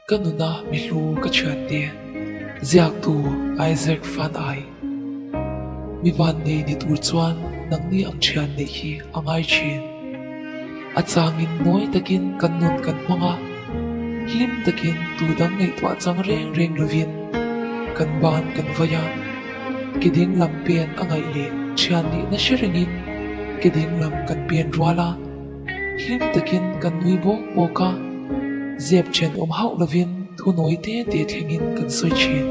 Ka nuna mi hlu ka thiante, ziaktu Isaac Van Ai. Mi vannei ni tur chuan nangni ang thian neih hi a ngai thin. A changin nawi takin kan nun kan hmang a, hlim takin tu dang ngaihtuah chang reng reng lovin kan ban kan vai a. Ke ding lam pen a ngaih leh thian nihna hre rengin ke ding lam kan pen rual a. Hlim takin kan nui bawk bawk a, zep then awm hauh lovin thu nawi te te thlengin kan sawi thin.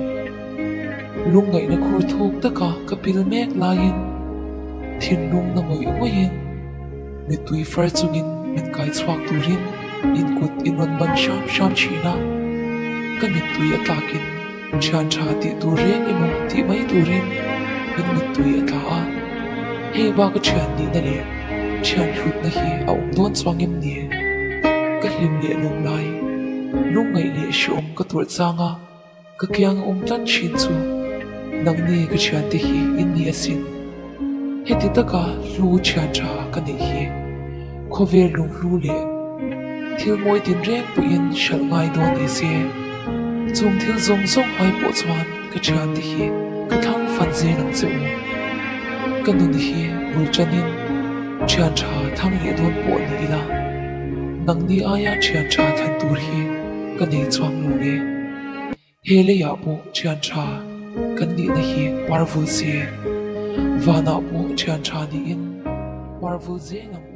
Lungngaihna khur thuk taka ka pil mek laiin thinlung na ngawih ngawihin mittui far chungin min kai chhuak turin in kut in rawn ban hram hram thin a, ka mittui a tlakin Thian tha tih tur reng emaw tih mai turin in mittui a tla a, hei bak a thian nihna leh thian hlutna hi a awm dawn chuang em ni? Ka hlim leh lawm lai, lungngaih leh hreawm ka tawrh chang a, ka kiang a awm tlat thin chu nangni ka thiante hi in ni asin. Heti taka hlu thian tha ka neih hi khawvel lunghlu leh thil mawi tinreng pawhin hralh ngai dawn ni se, chung thil zawng zawng ai pawh chuan ka thiante hi ka thlang fan zel ang che u. Ka nun hi bul tanin thian tha thang leh dawn pawh ni ila, nangni aia thian tha thlan tur hi ka nei chuang lo nge. He leiah pawh thian tha kan nihna hi parvul se, vanah pawh thian tha niin parvul zel ang u.